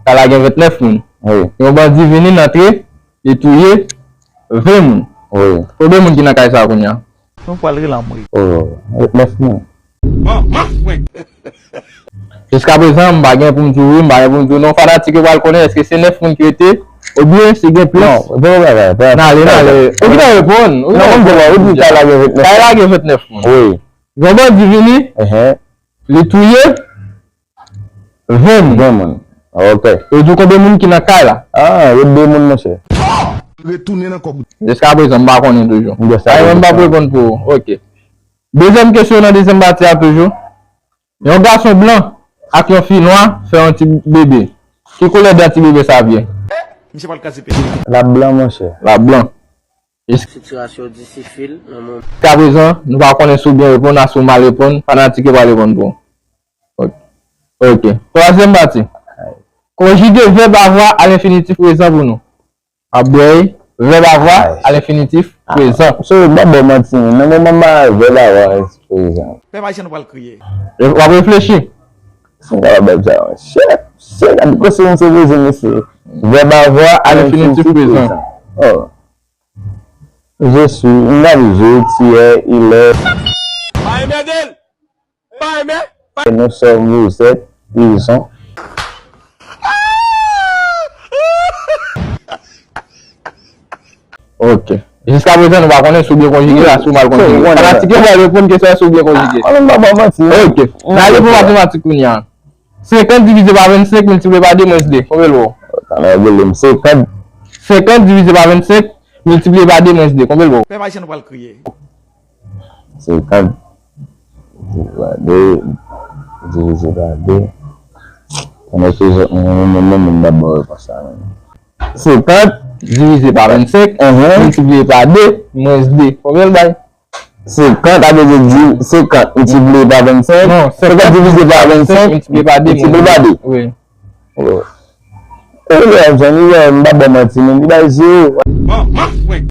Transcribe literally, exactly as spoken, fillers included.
Kay la gen vennèf moun. Wi. Yon bandi vini, l antre, li touye ven moun. Wi. Konbyen moun ki nan kay sa a kounye a? Nou pral rele anmwe. Oh, vennèf moun. Manman mwen. Jiskaprezan, m pa gen pou m di w wi, m pa gen pou m di w non. Fanatik yo pral konnen èske se nèf moun ki rete, oubyen si gen plis. Non, bon bagay. N ale, n ale. Ou gentan reponn. Ou gentan reponn. Ou di kay la gen vennèf. Kay la gen vennèf moun. Wi. Yon bandi vini, li touye ven moun. Ven moun. Ok. Yo di w konbyen moun ki nan kay la? Ah, yo de moun, monchè. Retounen nan kòb. Jiskaprezan, m pa konnen toujou. Sa yo menm m p ap reponn pou ou. Ok. Dezyèm kesyon nan dezyèm pati a toujou. Yon gason blan ak yon fi nwa fè yon ti bebe. Ki koulè dan ti bebe sa ap ye? Misye pral kraze peyi. L ap blan, monchè. L ap blan. Sitirasyon difisil nan moman. Jiskaprezan, nou pa konnen si w byen reponn, a si w mal reponn, fanatik yo pral reponn pou ou. Ok. Ok. Twazyèm pati. Konjige vèb avwa a lenfinitif prezan pou nou. Ap bwè, vèb avwa a lenfinitif prezan. So, m pa ba w manti, nan moman m pa wè vèb avwa a lenfinitif prezan. Pèp ayisyen nou pral kriye. W ap reflechi. Si m kapab ba w sa, monchè. Se gade kòm se yon se poze mesye. Vèb avwa a lenfinitif prezan. Oh. Je suis, m ap jwe, tu es, il est. Pa enmède l! Pa enmède! Nous sommes, vous êtes, ils sont. Ok. Jiskaprezan, nou pa konnen si w byen konjige la, si w mal konjige. Fanatik yo pral reponn kesyon si w byen konjige. Ah, m pa ba w manti. Ok. N ale pou matematik kounye a. Senkant divize pa vennsenk miltipliye pa de mwens de. Konbyen l ba w? Tann, rele m. Senkant. Senkant divize pa vennsenk miltipliye pa de mwens de. Konbyen l ba w? Pèp ayisyen nou pral kriye. Senkant divize pa de, divize pa de. Konnen ke zòt menm, menm, menm, menm, m pa ba w repons la menm. Senkant divize pa vennsenk, miltipliye pa de, mwens de. Konbyen l bay? Senkant, sa vle di, di senkant miltipliye pa vennsenk. Non, senkant divize pa vennsenk miltipliye pa de, miltipliye pa de. Wi. Oh. E lè zanmi, m pa ba w manti, men li bay zewo. Manman mwen.